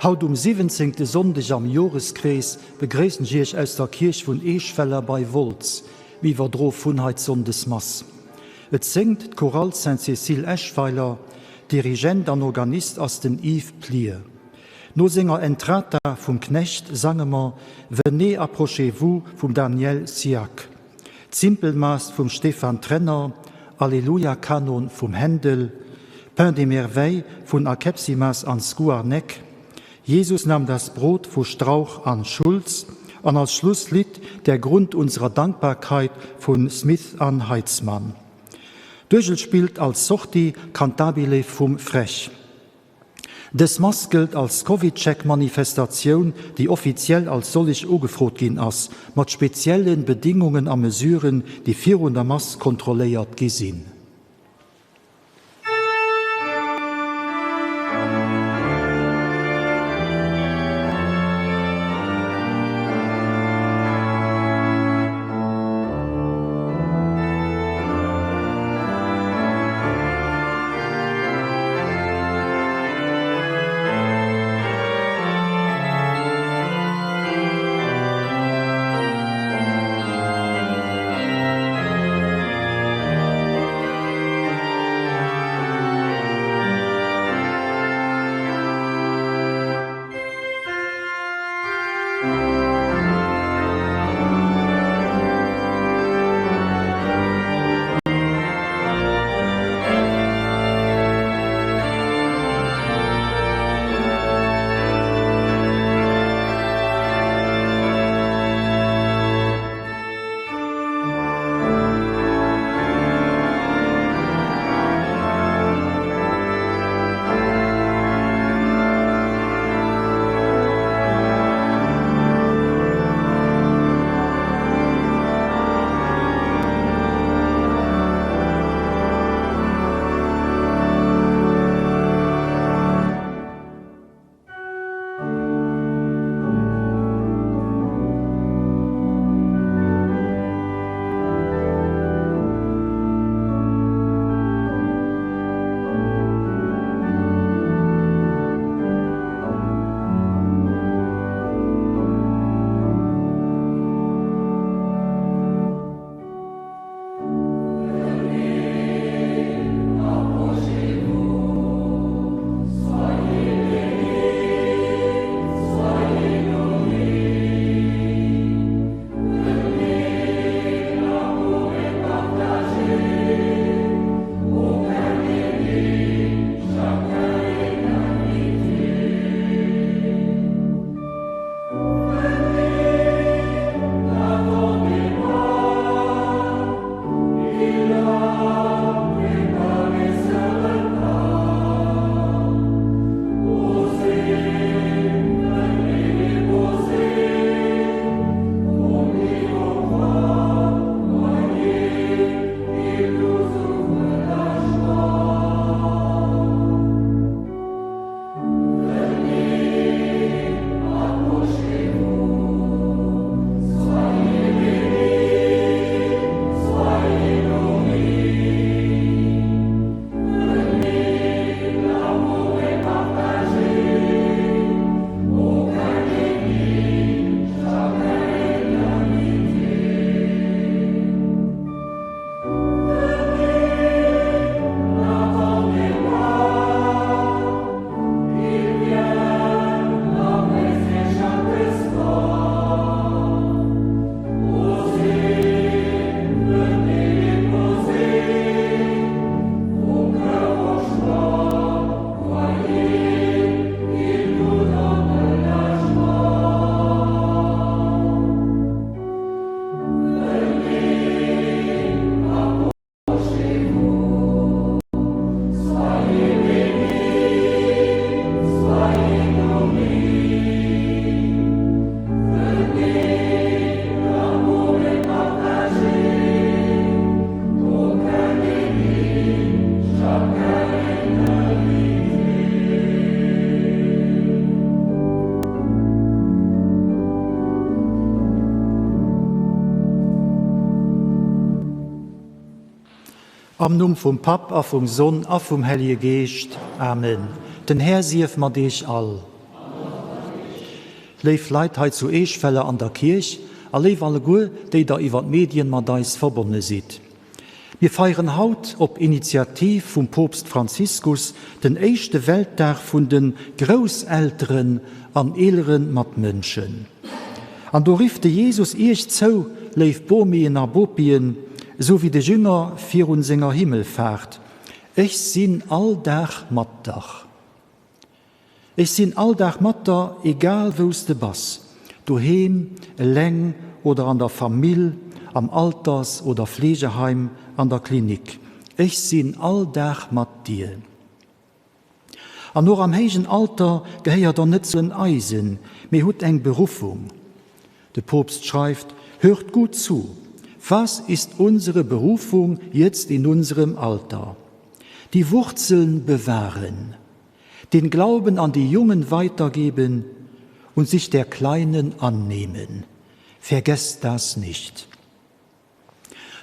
Haut um siwwenzéngte Sonndeg am Joreskrees begréissen ech Iech aus der Kierch vun Eeschweller bei Wolz. Mir iwwerdroe vun hei d'Sonndesmass. Et séngt d'Chorale Sainte-Cécile Eschweiler, Dirigent an Organist ass den Yves Plier. No senger Entrata vum Knecht sange mer Venez, approchez-vous vum Daniel Siak, d'Simpelmass vum Stefan Trenner, Alleluia Kanon vum Händel, Pain des merveilles vun Akepsimas an Scouarnec, Jesus nahm das Brot vu Strauch an Schulz an als Schlusslidd Der Grund unserer Dankbarkeit vu Smith an Heitzmann. D'Uergel spillt als Sortie Cantabile vum Frech. Dës Mass gëllt als CovidCheck-Manifestatioun, déi offiziell als solleg ugefrot ginn ass, mat spezielle Bedingungen a Mesuren, déi virun der Mass kontrolléiert gi sinn. Am Numm vum Papp a vum Sonn a vum Hellege Geescht. Amen. Den Här sief mat Iech all. Léif Leit hei zu Eeschweller an der Kierch a léif alleguer, déi der iwwer d'Medien mat eis verbonne sidd. Mir feieren haut op Initiativ vum Poopst Franziskus den éischte Weltdag vun de Grousselteren an eelere Matmënschen. An do rifft de Jesus Iech zou, léif Bomien a Bopien, esou wéi de Jünger virun senger Himmelfaart, Ech sinn all Dag mat dach. Ech sinn all Dag mat der, egal wou s de bass, doheem, eleng oder an der Famill, am Alters oder Fleegeheim, an der Klinik. Ech sinn all Dag mat dir. An och am héijen Alter gehéiert der net zu den Eisen, mee hutt eng Beruffung. De Poopst schreift, Hört gut zu, Was ist unsere Berufung jetzt in unserem Alter? Die Wurzeln bewahren. Den Glauben an die Jungen weitergeben und sich der Kleinen annehmen. Vergesst das nicht.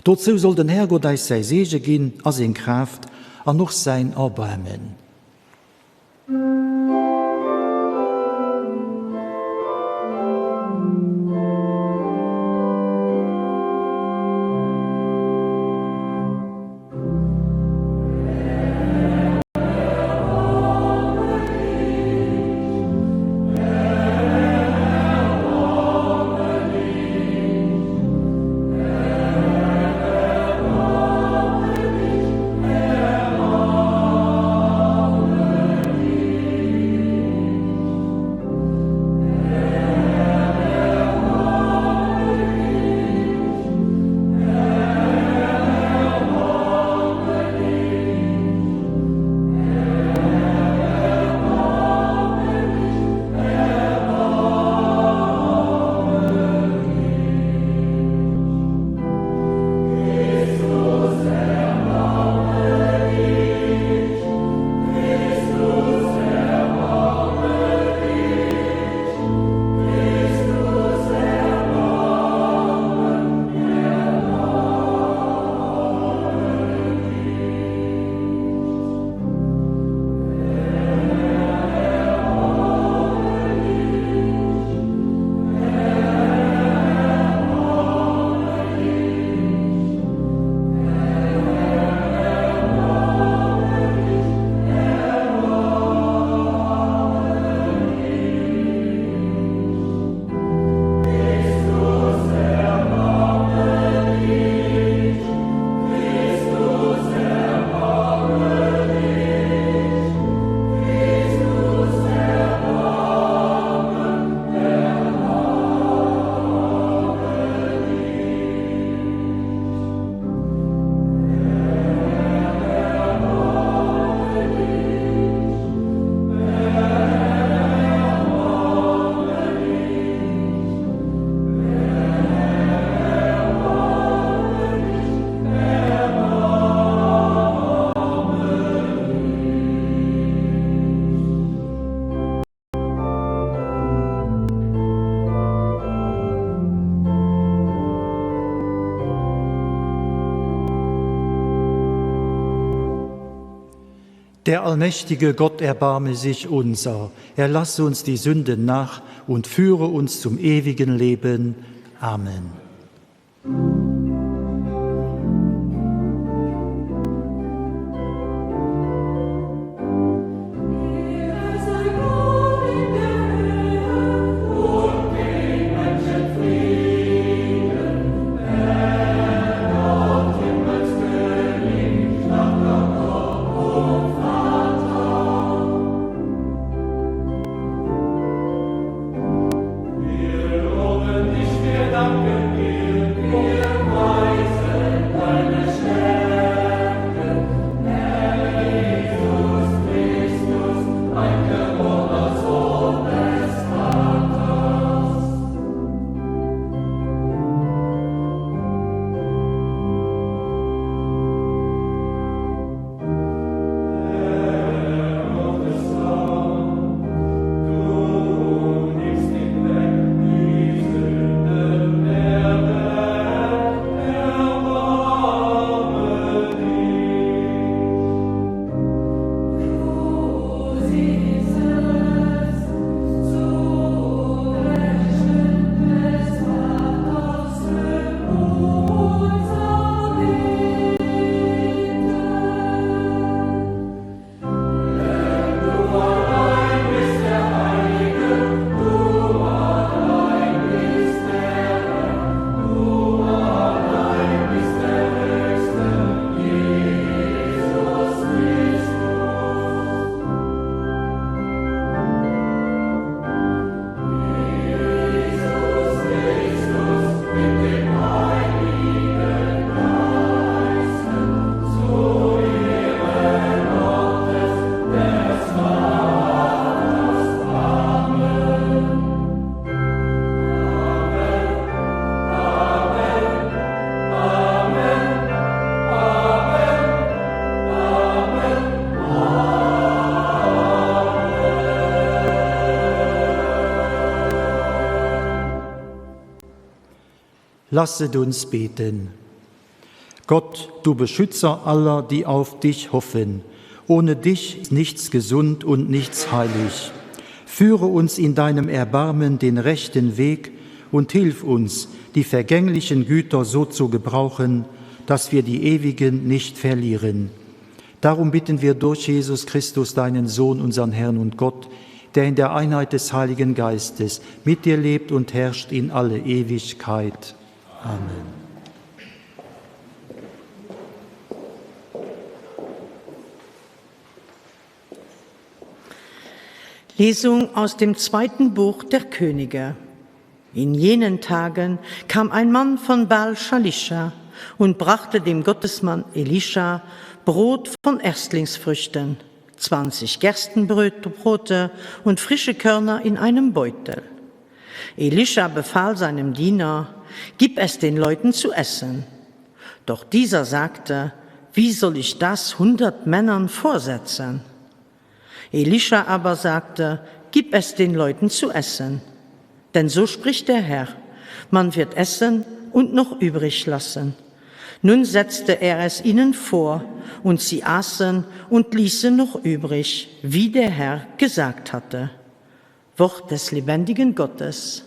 Dozou soll den Härgott eis säi Seege ginn a seng Kraaft an och säin Erbaarmen. Der allmächtige Gott erbarme sich unser, erlasse uns die Sünden nach und führe uns zum ewigen Leben. Amen. Wir loben dich, wir danken dir. Lasset uns beten. Gott, du Beschützer aller, die auf dich hoffen, ohne dich ist nichts gesund und nichts heilig. Führe uns in deinem Erbarmen den rechten Weg und hilf uns, die vergänglichen Güter so zu gebrauchen, dass wir die ewigen nicht verlieren. Darum bitten wir durch Jesus Christus, deinen Sohn, unseren Herrn und Gott, der in der Einheit des Heiligen Geistes mit dir lebt und herrscht in alle Ewigkeit. Amen. Lesung aus dem zweiten Buch der Könige. In jenen Tagen kam ein Mann von Baal Shalisha und brachte dem Gottesmann Elisha Brot von Erstlingsfrüchten, 20 Gerstenbrote und frische Körner in einem Beutel. Elisha befahl seinem Diener: Gib es den Leuten zu essen. Doch dieser sagte: Wie soll ich das hundert Männern vorsetzen? Elisha aber sagte: Gib es den Leuten zu essen. Denn so spricht der Herr: Man wird essen und noch übrig lassen. Nun setzte er es ihnen vor, und sie aßen und ließen noch übrig, wie der Herr gesagt hatte. Wort des lebendigen Gottes.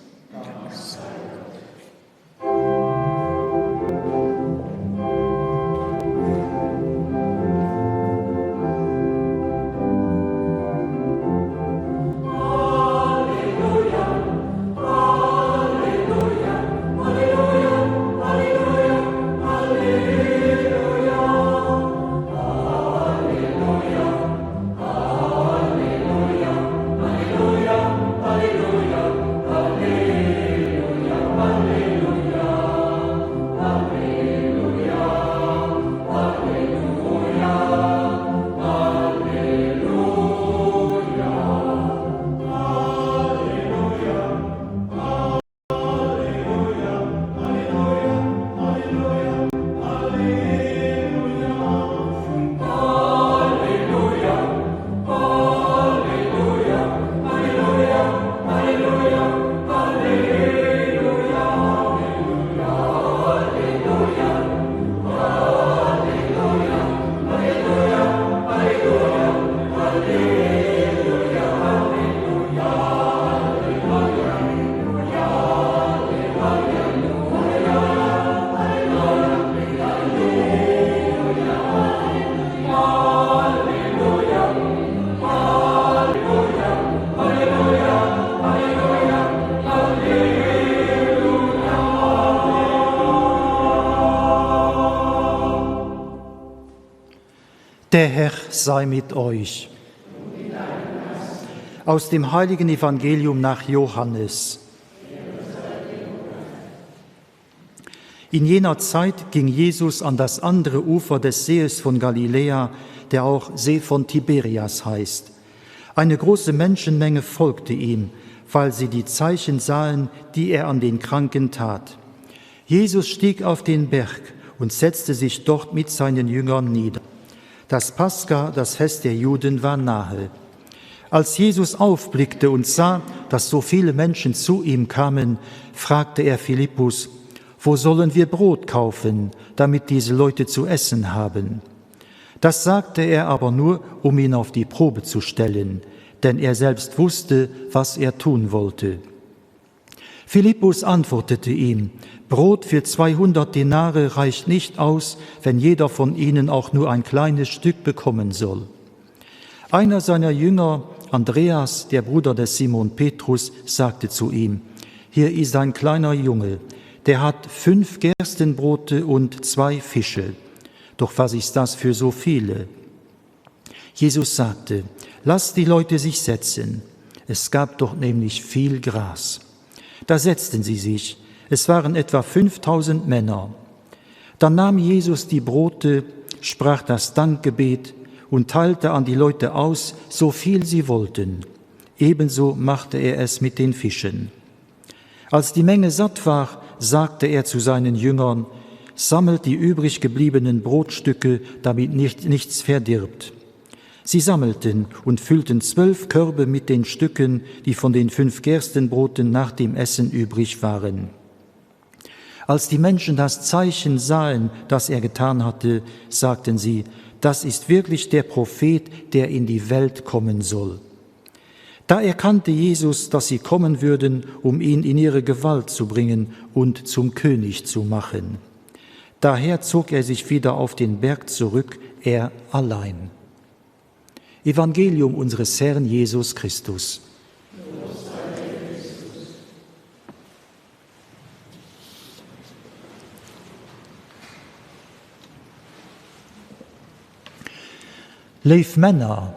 Der Herr sei mit euch. Aus dem heiligen Evangelium nach Johannes. In jener Zeit ging Jesus an das andere Ufer des Sees von Galiläa, der auch See von Tiberias heißt. Eine große Menschenmenge folgte ihm, weil sie die Zeichen sahen, die er an den Kranken tat. Jesus stieg auf den Berg und setzte sich dort mit seinen Jüngern nieder. Das Pascha, das Fest der Juden, war nahe. Als Jesus aufblickte und sah, dass so viele Menschen zu ihm kamen, fragte er Philippus: Wo sollen wir Brot kaufen, damit diese Leute zu essen haben? Das sagte er aber nur, um ihn auf die Probe zu stellen, denn er selbst wusste, was er tun wollte. Philippus antwortete ihm: Brot für 200 Denare reicht nicht aus, wenn jeder von ihnen auch nur ein kleines Stück bekommen soll. Einer seiner Jünger, Andreas, der Bruder des Simon Petrus, sagte zu ihm: Hier ist ein kleiner Junge, der hat fünf Gerstenbrote und zwei Fische. Doch was ist das für so viele? Jesus sagte: Lass die Leute sich setzen. Es gab doch nämlich viel Gras. Da setzten sie sich. Es waren etwa 5000 Männer. Dann nahm Jesus die Brote, sprach das Dankgebet und teilte an die Leute aus, so viel sie wollten. Ebenso machte er es mit den Fischen. Als die Menge satt war, sagte er zu seinen Jüngern: Sammelt die übrig gebliebenen Brotstücke, damit nicht, nichts verdirbt. Sie sammelten und füllten zwölf Körbe mit den Stücken, die von den fünf Gerstenbroten nach dem Essen übrig waren. Als die Menschen das Zeichen sahen, das er getan hatte, sagten sie, das ist wirklich der Prophet, der in die Welt kommen soll. Da erkannte Jesus, dass sie kommen würden, um ihn in ihre Gewalt zu bringen und zum König zu machen. Daher zog er sich wieder auf den Berg zurück, er allein. Evangelium unseres Herrn Jesus Christus. Léif Männer,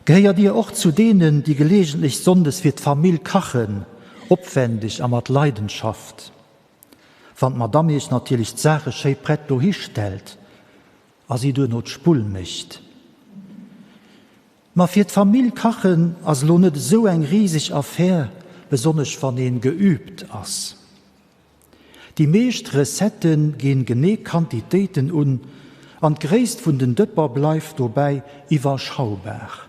gehéiert Dir och zu deenen, déi gelegentlech sonndes fir d'Famill kachen, opwendeg a mat Leidenschaft? Wann d'Madame Iech natierlech d'Saache schéi prett dohi stellt a si duerno d'Spull mécht. Ma fir d'Famill kachen ass elo net esou eng riseg Affär, besonnesch wann een geüübt ass. Déi meescht Recettë ginn genee Quantitéiten un an d'Gréisst vun den Dëpper bleift dobäi iwwerschaubar.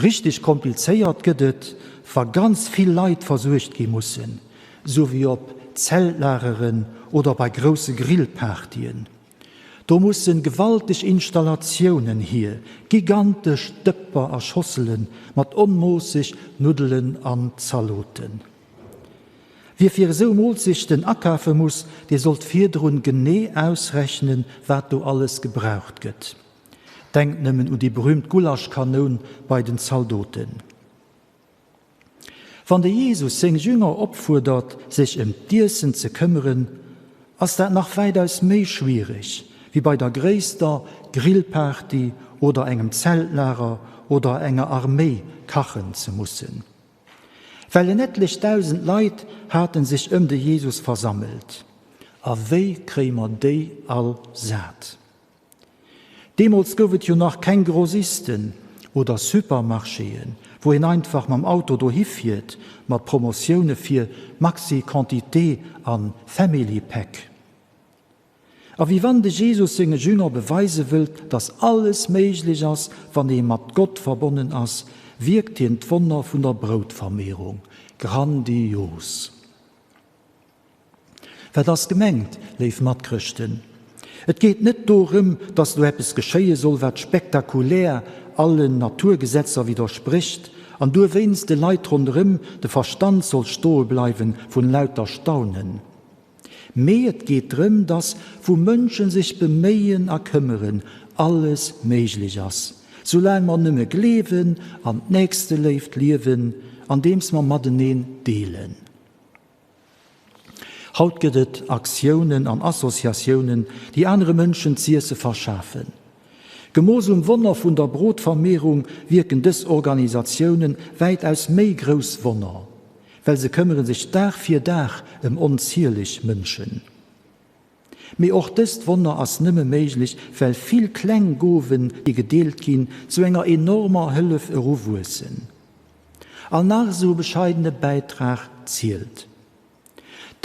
Richteg komplizéiert gëtt et, wa ganz vill Leit versuergt gi mussen, sou wéi op Zeltlageren oder bei grousse Grillpartyen. Do mussen gewalteg Installatiounen hier, gigantesch Dëpper a Schossele mat onmoosseg Nuddelen an Zaloten. Wie fir esou Moolzechten akafe muss, dee sollt virdrun genee ausrechnen, wat do alles gebraucht gëtt. Denkt nëmmen un déi berühmt Gulaschkanoun bei den Zaldoten. Wann de Jesus seng Jünger opfuerdert, sech ëm d'Iessen ze këmmeren, ass dat nach wäitaus méi schwiereg wéi bei der gréisster Grillparty oder engem Zeltlager oder enger Arméi kachen ze mussen. Well en etlech 1.000 Leit haten sech ëm de Jesus versammelt. A wéi kréie mer déi all sat? Deemools gouf et jo nach keng Grossisten oder Supermarchéen, wou een einfach mam Auto dohi fiert, mat Promotioune fir Maxi Quantité a Family Pack. A wéi wann de Jesus senge Jünger beweise wëllt, datt alles méiglech ass, wann ee mat Gott verbonnen ass, wierkt hien d'Wonner vun der Broutvermehrung. Grandios! Wat ass gemengt, léif Matchrëschten? Et geet net dorëm, datt elo eppes geschéie soll, wat spektakulär allen Naturgesetzer widdersprécht an duerwéinst de Leit ronderëm de Verstand soll stoe bleiwen vun lauter Staunen. Mee et geet drëm, dass, wou Mënsche sech beméien a këmmeren, alles méiglech ass, soulaang mer nëmme gleewen an d'Nächsteléift liewen, andeems mer mateneen deelen. Haut gëtt et Aktiounen an Associatiounen, déi anere Mënschen z'iesse verschafen. Gemooss um Wonner vun der Brotvermehrung wierken dës Organisatiounen wäitaus méi grouss Wonner. Well se këmmere sech Dag fir Dag ëm onzieleg Mënschen. Mee och dëst Wonner ass nëmme méiglech, well vill kleng Gowen, déi gedeelt ginn, zu enger enormer Hëllef eruwuessen. All nach esou bescheidene Bäitrag zielt.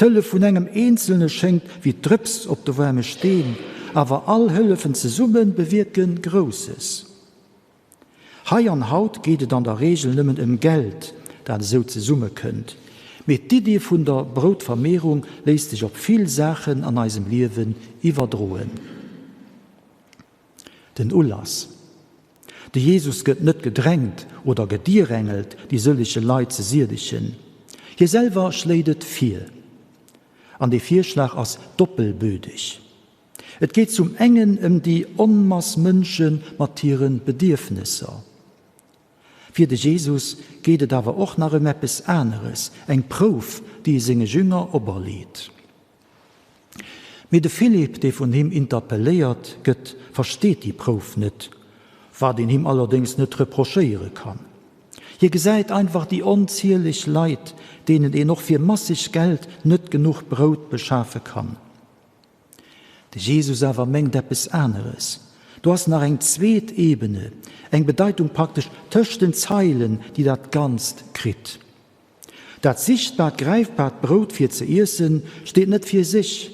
D'Hëllef vun engem Eenzelne schéngt wéi d'Drëps op de waarme Steen, awer all Hëllefen zesumme bewierke Grousses. Hei an haut geet et an der Reegel nëmmen ëm Geld, dat esou zesummekënnt. Mee d'Iddi vun der Broutvermehrung léisst sech op vill Saachen an eisem Liewen iwwerdroen. Den Ulass. De Jesus gëtt net gedrängt oder gedirängelt, déi sëllege Leit ze siedegen. Hie selwer schléit et vir. An dee Virschlag ass doppelbödeg. Et geet zum engen ëm déi Onmass Mënsche mat hire Bedierfnesser. Fir de Jesus geet et awer och nach ëm eppes aneres, eng Prouf, déi e senge Jünger operleet. Mee de Philipp, dee vun him interpelléiert gëtt, versteet déi Prouf net, wat een him allerdéngs net reprochéiere kann. Hie gesäit einfach déi onzieleg Leit, deenen een och fir masseg Geld net genuch Brout beschafe kann. De Jesus awer mengt eppes aneres. Do ass nach eng zweet Ebene, eng Bedeitung praktesch tëscht den Zeilen, déi dat Ganzt kritt. Dat sichtbart, gräifbart Brout fir ze iessen steet net fir sech,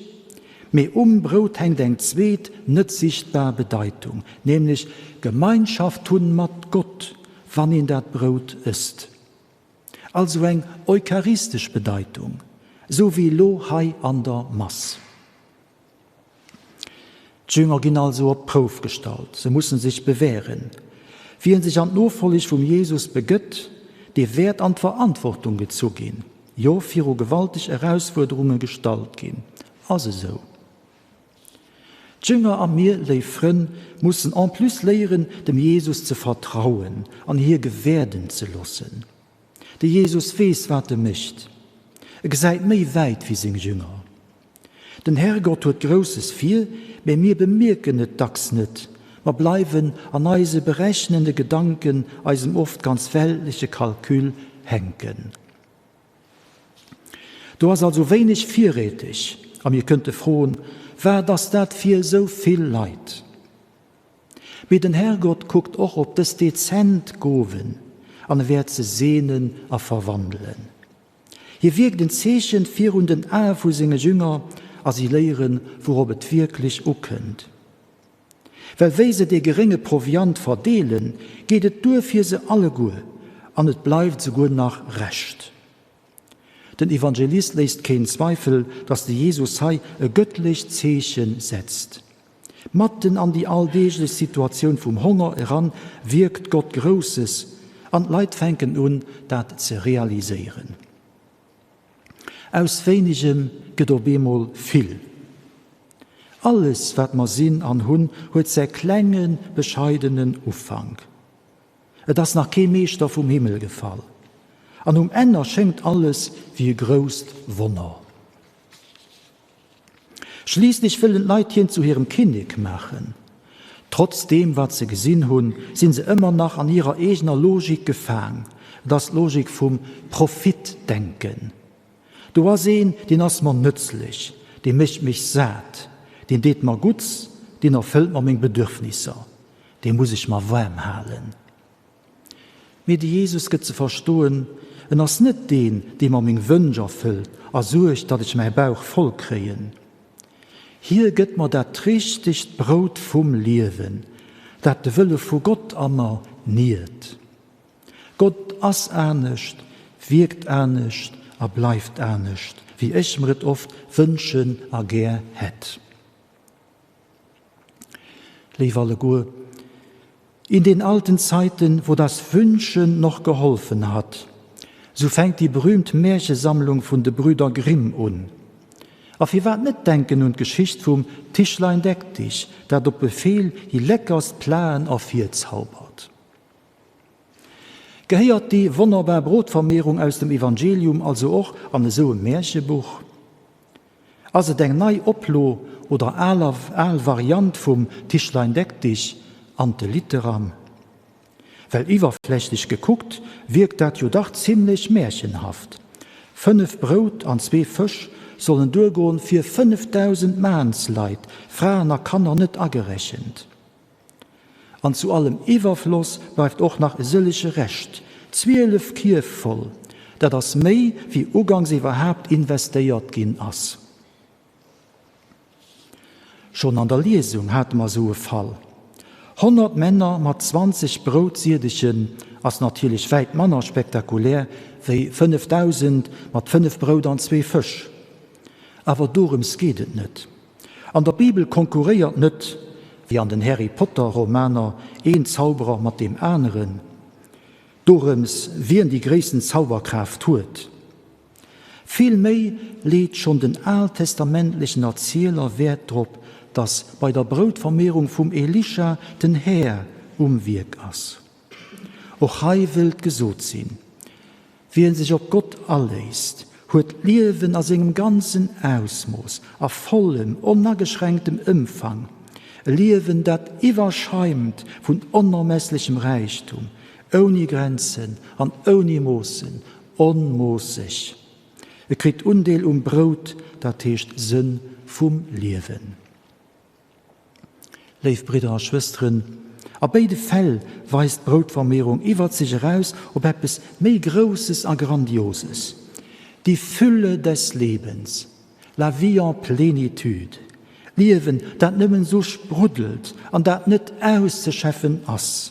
mee um Brout hänkt eng zweet, net sichtbar Bedeitung, nämlech Gemeinschaft hunn mat Gott, wann een dat Brout ësst. Also eng eucharistesch Bedeitung. Esou wéi elo hei an der Mass. D'Jünger ginn also op d'Prouf gestallt, se mussen sech bewähren. Wien sech an d'Nofolleg vum Jesus begëtt, dee wäert an d'Verantwortung gezu ginn, jo viru gewalteg Erausfuerderunge gestallt ginn. Ass esou. D'Jünger a mir, léif Frënn, mussen en plus léieren, dem Jesus ze vertrauen an hie gewäerden ze loossen. De Jesus weess, wat e mécht. E gesäit méi wäit wéi seng Jünger. Den Herrgott huet Grousses vir, mä mir bemierken et dacks net. Mer bleiwen an eise berechnende Gedanken, eisem oft ganz weltleche Calcul hänken. Do ass also wéineg virräteg a mir kënnte froen, Wat ass dat fir esou vill Leit? Mee den Herrgott kuckt och op dës dezent Gowen an e wäert se seenen a verwandelen. Hie wierkt en Zeechen virun den Ae vu senge Jünger a si léieren, wourop et wierklech ukënnt. Well wéi se dee gerénge Proviant verdeelen, geet et duer fir se alleguer an et bleift esouguer nach Rescht. Den Evangelist léisst keen Zweifel, datt de Jesus hei e gëttlecht Zeeche setzt. Matten an déi alldeeglech Situatioun vum Honger eran wierkt Gott Grousses an d'Leit fänken un, dat ze realiséieren. Aus wéinegem gëtt op eemol vill. Alles, wat mer sinn an hunn, huet säi klenge, bescheidenen Ufank. Et ass nach kee Meeschter vum Himmel gefall. An um Enn erschéngt alles wéi e grousst Wonner. Schliisslech wëllen d'Leit hien zu hirem Kinnek maachen. Trotz deem, wat se gesinn hunn, sinn se ëmmer nach an hirer eegener Logik gefaang. Et ass d'Logik vum Profitdenken. Do ass een, deen ass mer nëtzlech, dee mécht mech sat, deen deet mer Gutts, deen erfëllt mer meng Bedürfnisser, dee muss ech mer waarm halen. Mee de Jesus gëtt ze verstoen, En ass net deen, dee mer meng Wënsch erfëllt a suergt, datt ech mäi Bauch voll kréien. Hie gëtt mer dat richtegt Brout vum Liewen, dat de Wëlle vu Gott a mer niert. Gott ass anescht, wierkt anescht a bleift anescht, wéi ech mer et oft wënschen a gär hätt. Léif alleguer, in den alten Zeiten, wo das Wünschen noch geholfen hat, sou fänkt déi berühmt Märchesammlung vun de Brüder Grimm un. A firwat net denken un d'Geschicht vum Tischlein deck dich, dat op Befehl déi leckerst Plaen ervirzaubert. Gehéiert déi wonnerbar Brotvermehrung aus dem Evangelium also och an esou e Märchebuch? Ass et eng nei Oplo oder al Variant vum Tischlein deck dich ante litteram? Well iwwerflächlech gekuckt wierkt dat jo dach zimlech märchenhaft. 5 Brout an zwee Fësch sollen duergoen fir 5.000 Maansleit, Fraen a Kanner net agerechent. An zu allem Iwwerfloss bleift och nach e sëllege Rescht, 12 Kierf voll, dat ass méi wéi ugangs iwwerhaapt investéiert ginn ass. Schonn an der Liesung hate mer esou e Fall. 100 Männer mat 20 Broutsiedegen ass natierlech wäit manner spektakulär wéi 5.000 mat 5 Brout an zwee Fësch. Awer dorëms geet et net. An der Bibel konkurréiert net, wéi an den Harry Potter Romaner, een Zauberer mat deem aneren, dorëms wien déi gréissten Zauberkraaft huet. Vill méi leet schonn den altestamentlechen Erzieler Wäert drop, datt bei der Broutvermehrung vum Elisha den Här um Wierk ass. Och hei wëllt gesot sinn, Wien sech op Gott aléisst, huet d'Liewen a sengem ganzen Ausmooss, a vollem, onageschränktem Ëmfang, e Liewen, dat iwwerschaimt vun onermesslechem Räichtum, ouni Grenzen an ouni Moossen, onmoosseg. E kritt Undeel um Brout, dat heescht Sënn vum Liewen. Léif Bridder a Schwësteren, a béide Fäll weist d'Broutvermehrung iwwert sech eraus op eppes méi Grousses a Grandioses, die Fülle des Lebens, la vie en plénitude, d'Liewen, dat nëmmen esou spruddelt an dat net auszeschäffen ass,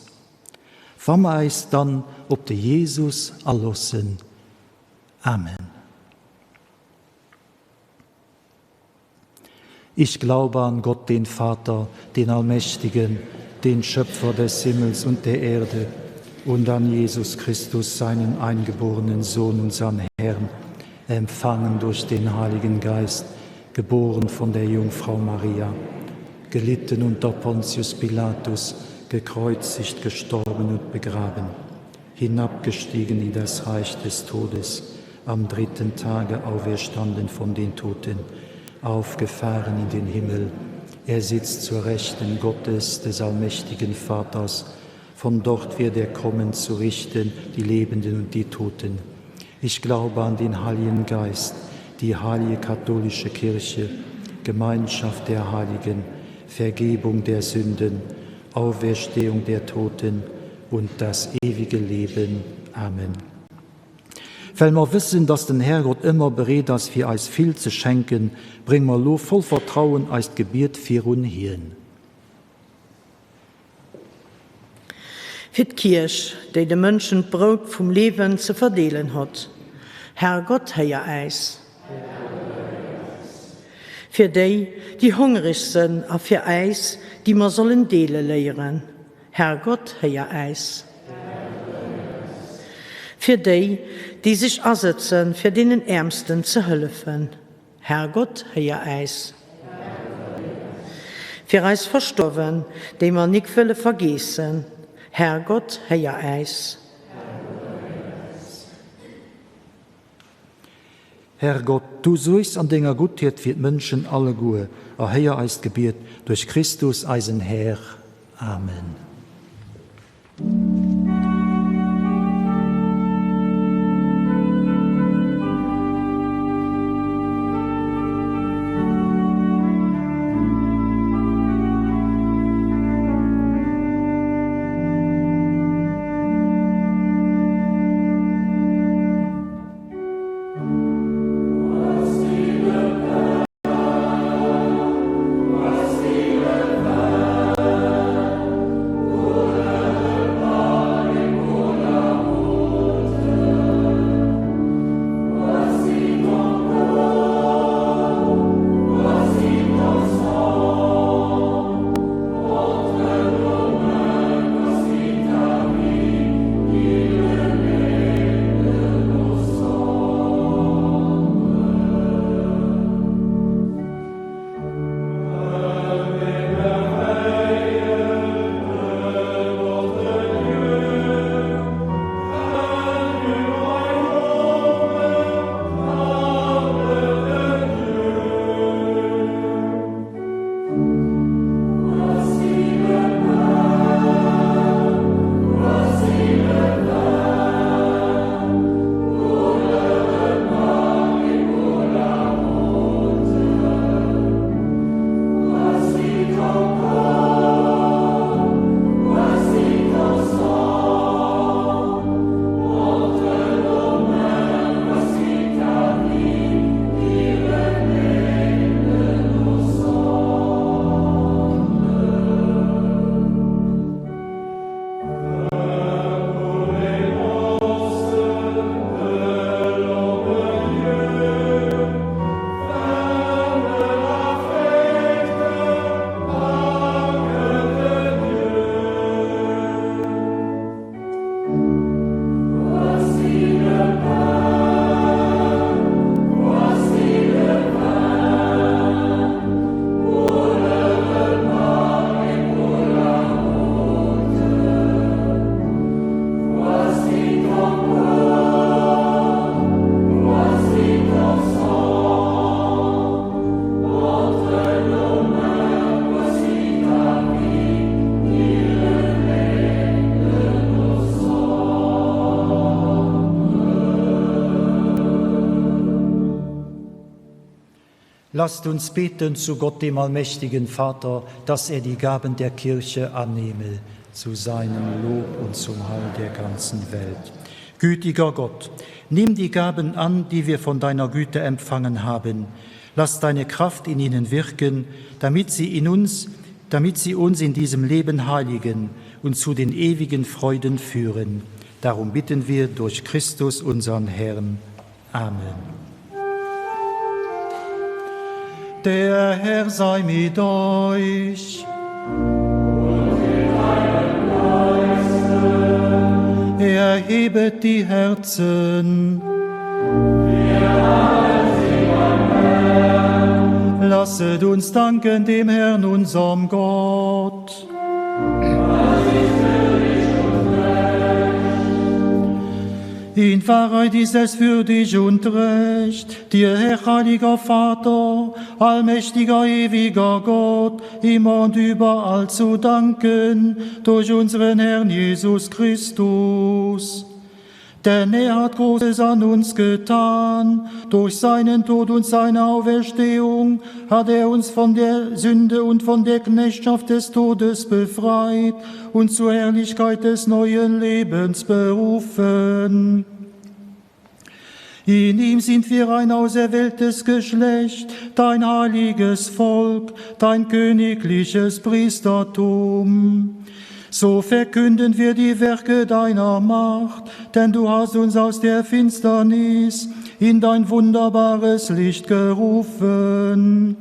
wa mer eis dann op de Jesus aloossen. Amen. Ich glaube an Gott, den Vater, den Allmächtigen, den Schöpfer des Himmels und der Erde, und an Jesus Christus, seinen eingeborenen Sohn, unseren Herrn, empfangen durch den Heiligen Geist, geboren von der Jungfrau Maria, gelitten unter Pontius Pilatus, gekreuzigt, gestorben und begraben, hinabgestiegen in das Reich des Todes, am dritten Tage auferstanden von den Toten, aufgefahren in den Himmel. Er sitzt zur Rechten Gottes, des allmächtigen Vaters. Von dort wird er kommen zu richten die Lebenden und die Toten. Ich glaube an den Heiligen Geist, die heilige katholische Kirche, Gemeinschaft der Heiligen, Vergebung der Sünden, Auferstehung der Toten und das ewige Leben. Amen. Well mer wëssen, dass den Härgott ëmmer bereet ass, fir eis vill ze schenken, brénge mer elo voll Vertrauen eist Gebiet virun hien. Fir d'Kierch, déi de Mënschen d'Brout vum Liewen ze verdeelen hott. Herrgott, héier äis. Fir déi, déi hongereg sënn a fir äis, déi mer sollen deele léieren. Herrgott, héier äis. Fir déi, déi sech asëtzen, fir deenen Äermsten ze hëllefen. Herrgott, héier äis. Fir eis Verstuerwen, déi mer nik wëlle vergeessen. Herrgott, héier äis. Herrgott, du suergs an denger Guttheet fir d'Mënschen alleguer. Erhéier eist Gebiet duerch Christus, eisen Här. Amen. Lasst uns beten zu Gott, dem allmächtigen Vater, dass er die Gaben der Kirche annehme, zu seinem Lob und zum Heil der ganzen Welt. Gütiger Gott, nimm die Gaben an, die wir von deiner Güte empfangen haben. Lass deine Kraft in ihnen wirken, damit sie in uns, damit sie uns in diesem Leben heiligen und zu den ewigen Freuden führen. Darum bitten wir durch Christus unseren Herrn. Amen. Der Herr sei mit euch. Und mit deinem Geiste. Erhebet die Herzen. Wir haben sie beim Herrn. Lasset uns danken dem Herrn, unserem Gott. Das ist würdig und recht. In Wahrheit ist es würdig und recht, dir, Herr heiliger Vater, allmächtiger, ewiger Gott, immer und überall zu danken, durch unseren Herrn Jesus Christus. Denn er hat Großes an uns getan. Durch seinen Tod und seine Auferstehung hat er uns von der Sünde und von der Knechtschaft des Todes befreit und zur Herrlichkeit des neuen Lebens berufen. In ihm sind wir ein auserwähltes Geschlecht, dein heiliges Volk, dein königliches Priestertum. So verkünden wir die Werke deiner Macht, denn du hast uns aus der Finsternis in dein wunderbares Licht gerufen.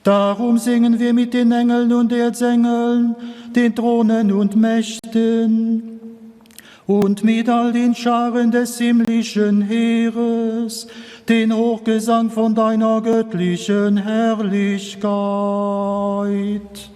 Darum singen wir mit den Engeln und Erzengeln, den Thronen und Mächten und mit all den Scharen des himmlischen Heeres, den Hochgesang von deiner göttlichen Herrlichkeit.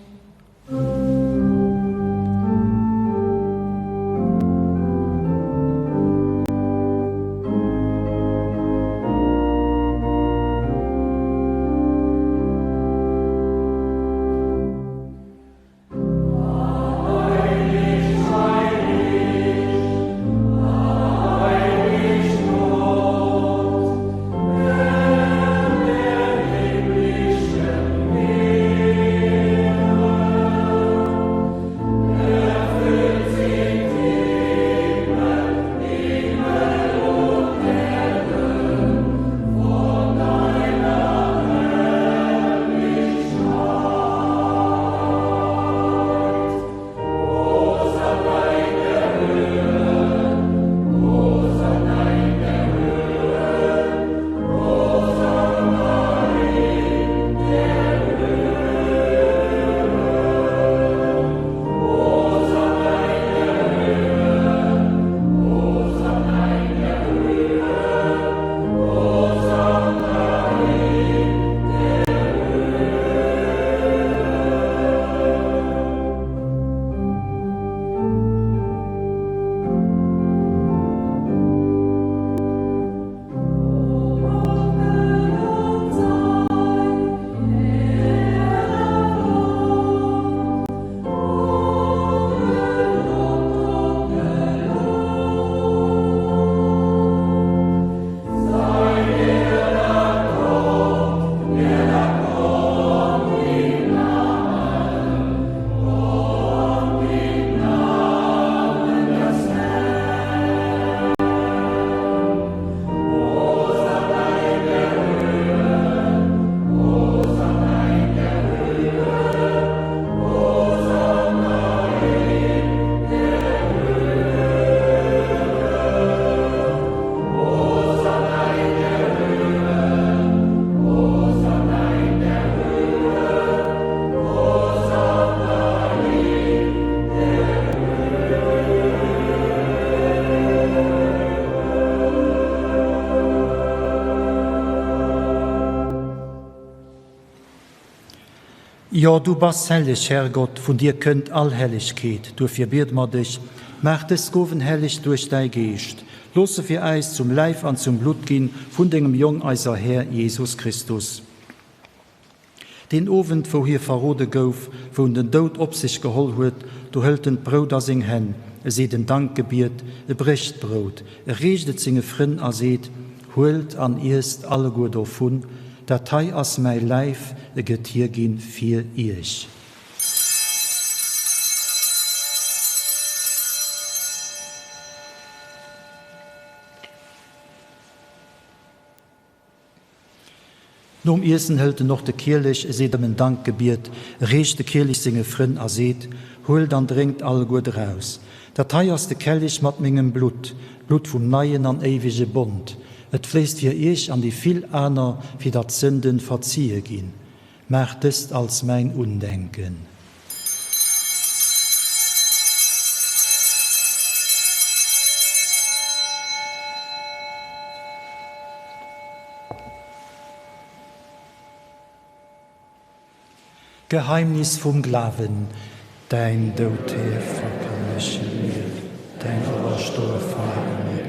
Jo, du bass helleg, Herrgott, vun dir kënnt all Hellegkeet. Duerfir biede mer dech, Maach dës Gowen helleg duerch däi Geescht. Looss se fir äis zum Läif an zum Blutt ginn vun dengem Jong, eiser Här Jesus Christus. Deen Owend, wou hie verrode gouf, wou en den Doud op sech geholl huet, do hëlt en d'Brout a seng Hänn, e seet en Dankgebiet, e brécht d'Brout, e reecht et senge Frënn a seet, Huelt an iesst alleguer dovun, dat hei ass mäi Läif, e gëtt hierginn fir iech. Nom Iessen hëlt en och de Kielech, e seet ëm en Dankgebiet, e reecht de Kielech senge Frënn a seet, Huelt an drénkt alleguer draus. Dat hei ass de Kellich mat mengem Blutt, d'Blutt vum neien an éiwege Bond. Et fléisst fir iech an déi vill aner, fir datt d'Sënden verzie ginn. Maacht dëst als mäin Undenken. D'Geheimnis vum Glawen. Däin Doud, Här, verkënnege mir, däin Operstoe feiere mir.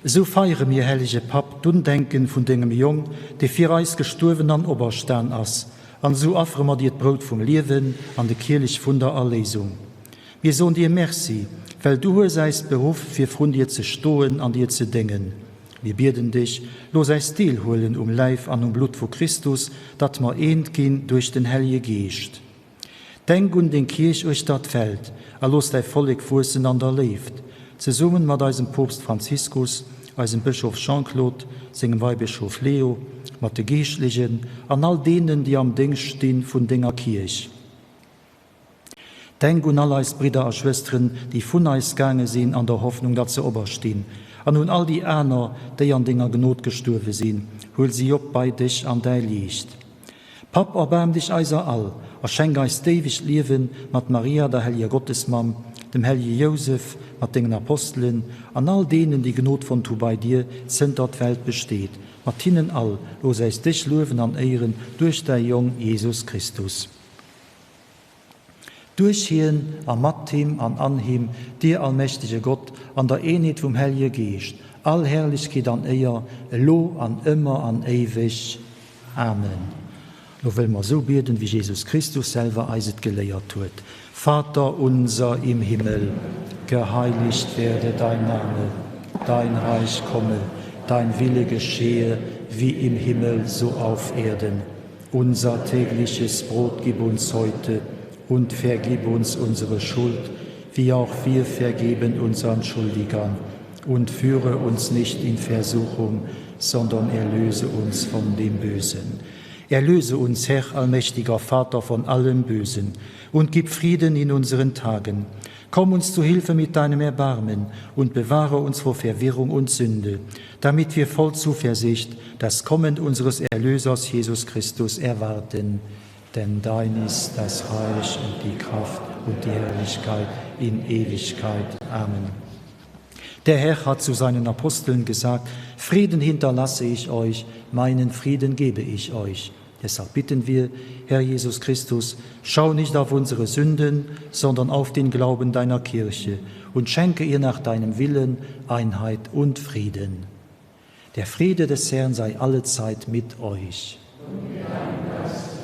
Esou feiere mir, hellege Papp, d'Undenken vun dengem Jong, dee fir eis gestuerwen an operstan ass, an esou affere mer dir d'Brout vum Liewen an de Kielech vun der Erléisung. Mir soen dir Merci, well du hues äis beruff, fir vrun dir ze stoen an dir ze déngen. Mir bieden dech, looss äis deelhuelen um Läif an um Blutt vu Christus, datt mer eent ginn duerch den Hellje Geescht. Denk un deng Kierch uechter d'Welt a looss däi Vollek wuessen an der Léift, zesummen mat eisem Poopst Franziskus, eisem Bëschof Jean-Claude, sengem Weibëschof Leo, mat de Geeschtlechen an all deenen, déi am Déngscht sti vun denger Kierch. Denk un all eis Bridder a Schwësteren, déi vun eis gaange sinn an der Hoffnung, datt se operstinn, an un all déi aner, déi an denger Gnod gestuerwe sinn, huel si op bei dech an däi Liicht. Papp, erbaarm dech eiser all a schenk eis d'éiwegt Liewen mat Maria, der helleger Gottesmamm, dem hellege Jousef, mat dengen Apostelen an all deenen, déi Gnod fonnt hu bei dir, zënter d'Welt besteet. Mat hinnen all looss äis dech luewen an éieren duerch däi Jong Jesus Christus. Duerch hien a mat him an an him, dir allmächtege Gott, an der Eenheet vum Hellje Geescht, all Herrlechkeet an Éier, elo an ëmmer an éiweg. Amen. Lo wëlle mer esou bieden, wéi Jesus Christus selwer eis et geléiert huet, Vater unser im Himmel, geheiligt werde dein Name, dein Reich komme, dein Wille geschehe, wie im Himmel so auf Erden. Unser tägliches Brot gib uns heute und vergib uns unsere Schuld, wie auch wir vergeben unseren Schuldigern. Und führe uns nicht in Versuchung, sondern erlöse uns von dem Bösen. Erlöse uns, Herr allmächtiger Vater, von allem Bösen und gib Frieden in unseren Tagen. Komm uns zu Hilfe mit deinem Erbarmen und bewahre uns vor Verwirrung und Sünde, damit wir voll Zuversicht das Kommen unseres Erlösers Jesus Christus erwarten. Denn dein ist das Reich und die Kraft und die Herrlichkeit in Ewigkeit. Amen. Der Herr hat zu seinen Aposteln gesagt: Frieden hinterlasse ich euch, meinen Frieden gebe ich euch. Deshalb bitten wir, Herr Jesus Christus, schau nicht auf unsere Sünden, sondern auf den Glauben deiner Kirche und schenke ihr nach deinem Willen Einheit und Frieden. Der Friede des Herrn sei allezeit mit euch. Und mit deinem Geist.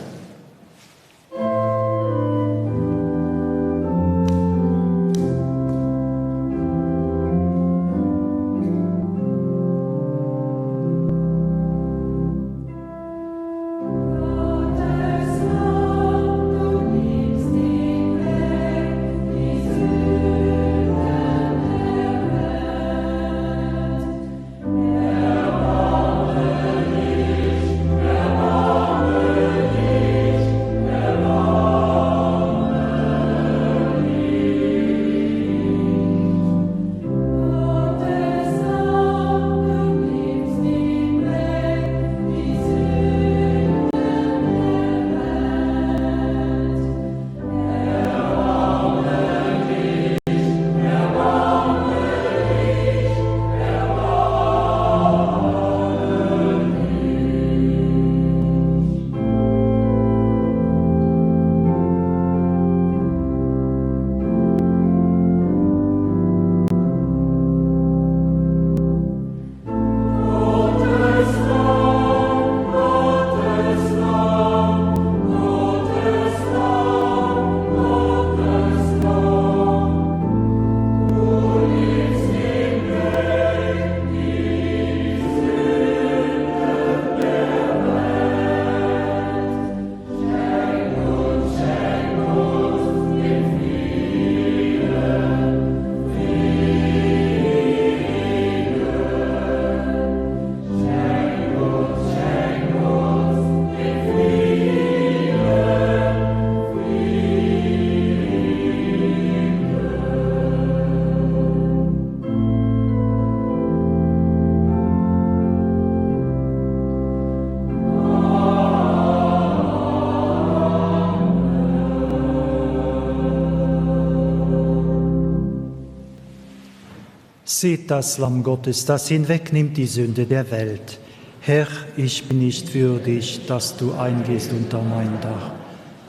Seht das Lamm Gottes, das hinwegnimmt die Sünde der Welt. Herr, ich bin nicht würdig, dass du eingehst unter mein Dach,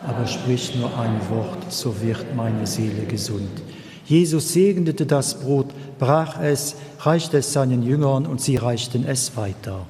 aber sprich nur ein Wort, so wird meine Seele gesund. Jesus segnete das Brot, brach es, reichte es seinen Jüngern und sie reichten es weiter.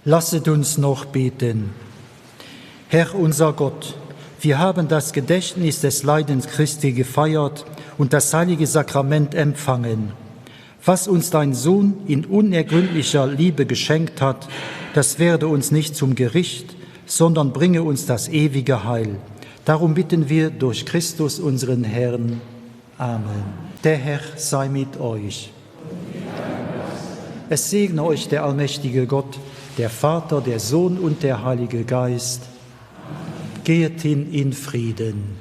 Lasset uns noch beten. Herr unser Gott, wir haben das Gedächtnis des Leidens Christi gefeiert und das heilige Sakrament empfangen. Was uns dein Sohn in unergründlicher Liebe geschenkt hat, das werde uns nicht zum Gericht, sondern bringe uns das ewige Heil. Darum bitten wir durch Christus unseren Herrn. Amen. Der Herr sei mit euch. Es segne euch der allmächtige Gott, Der Vater, der Sohn und der Heilige Geist. Gehet hin in Frieden.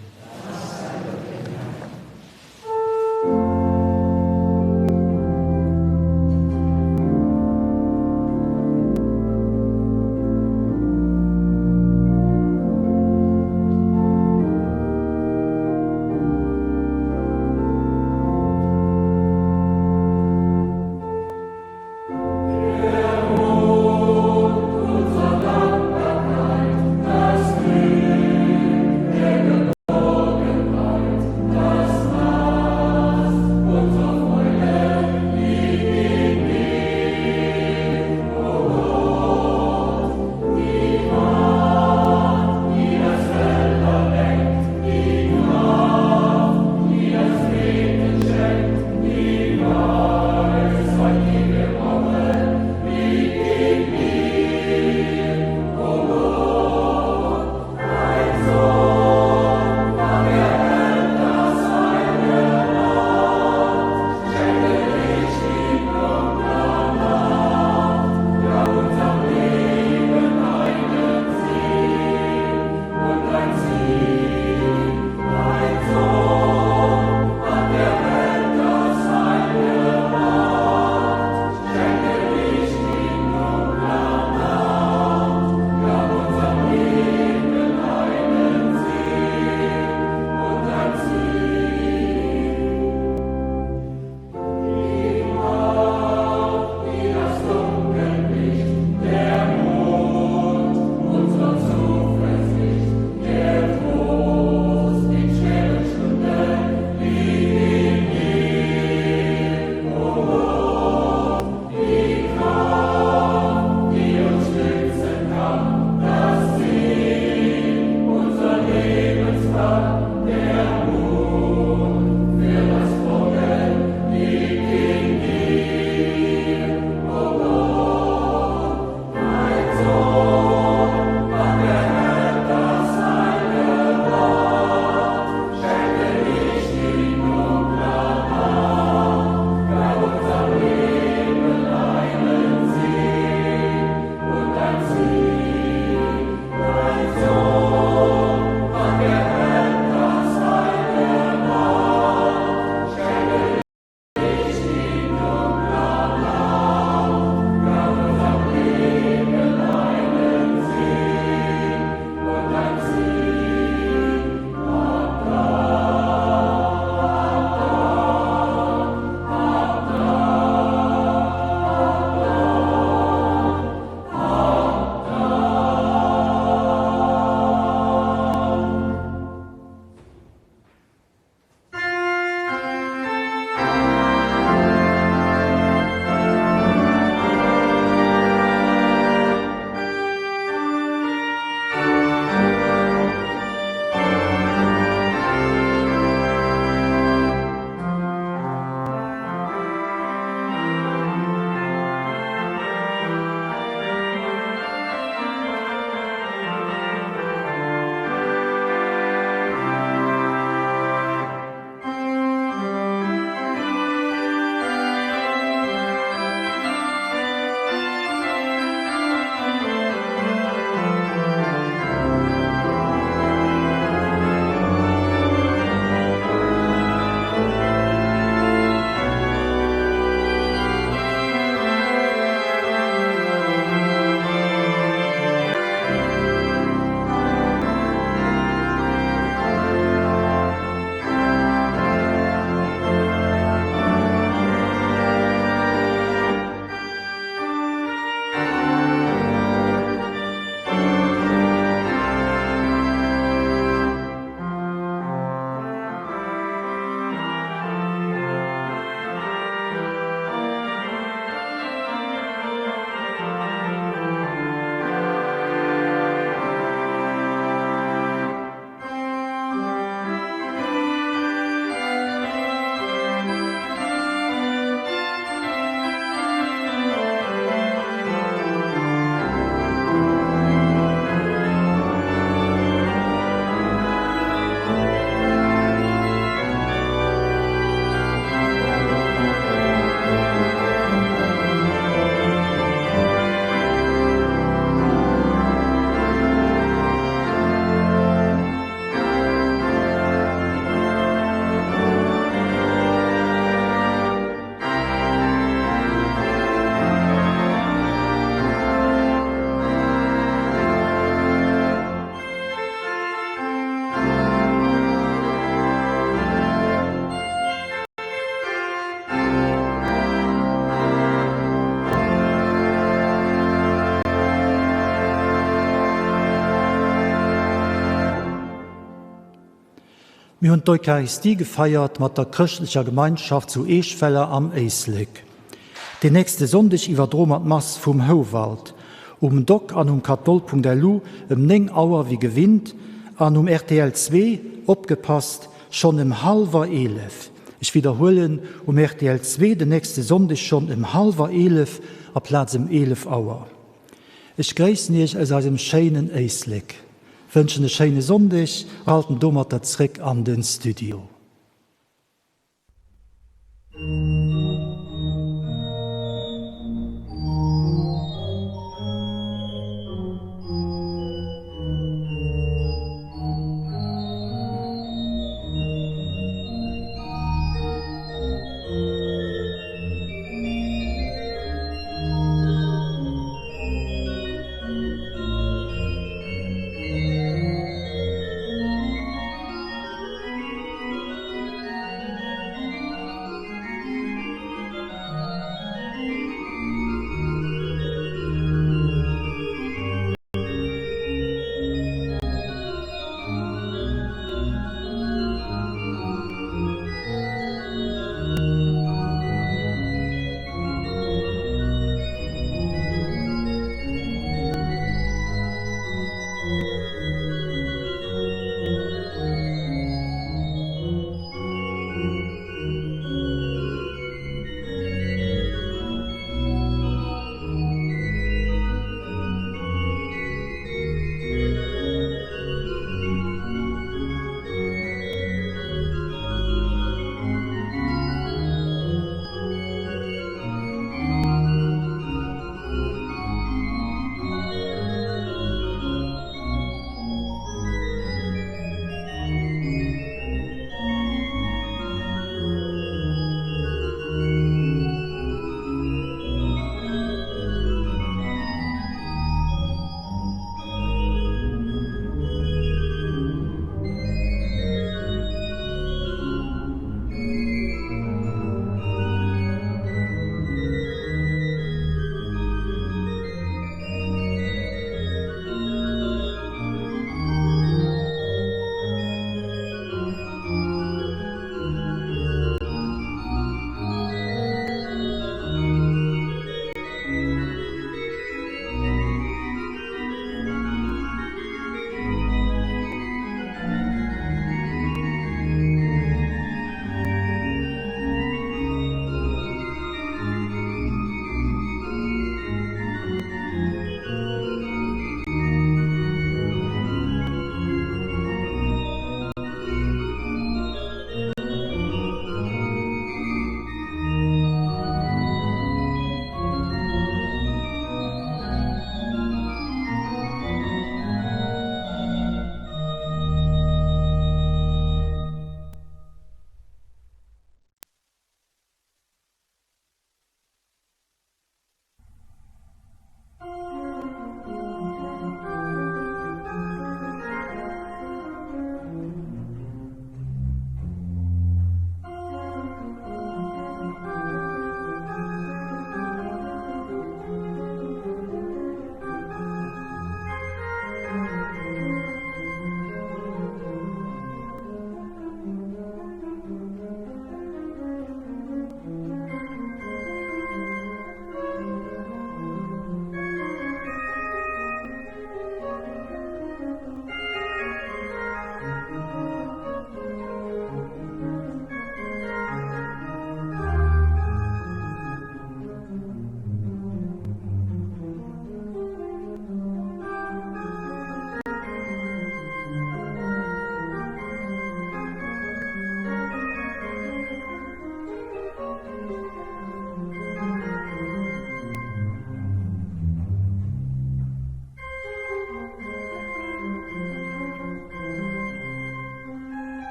Mir hunn d'Eucharistie gefeiert mat der chrëschtlecher Gemeinschaft zu Eeschweller am Éislek. Den nächste Sonndeg iwwerdroe mer d'Mass vum Houwald. Um doc an um katol.lu ëm 9 Auer wéi gewinnt an um rtl 2, opgepasst, schonn ëm hallwer 11. Ech widderhuelen, um rtl 2 den nächste Sonndeg schonn ëm hallwer 11 aplaz ëm 11 Auer. Ech gréissen Iech aus eisem schéinen Éislek, wënschen e schéine Sonndeg a schalten domatter zréck an den Studio.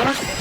Zack.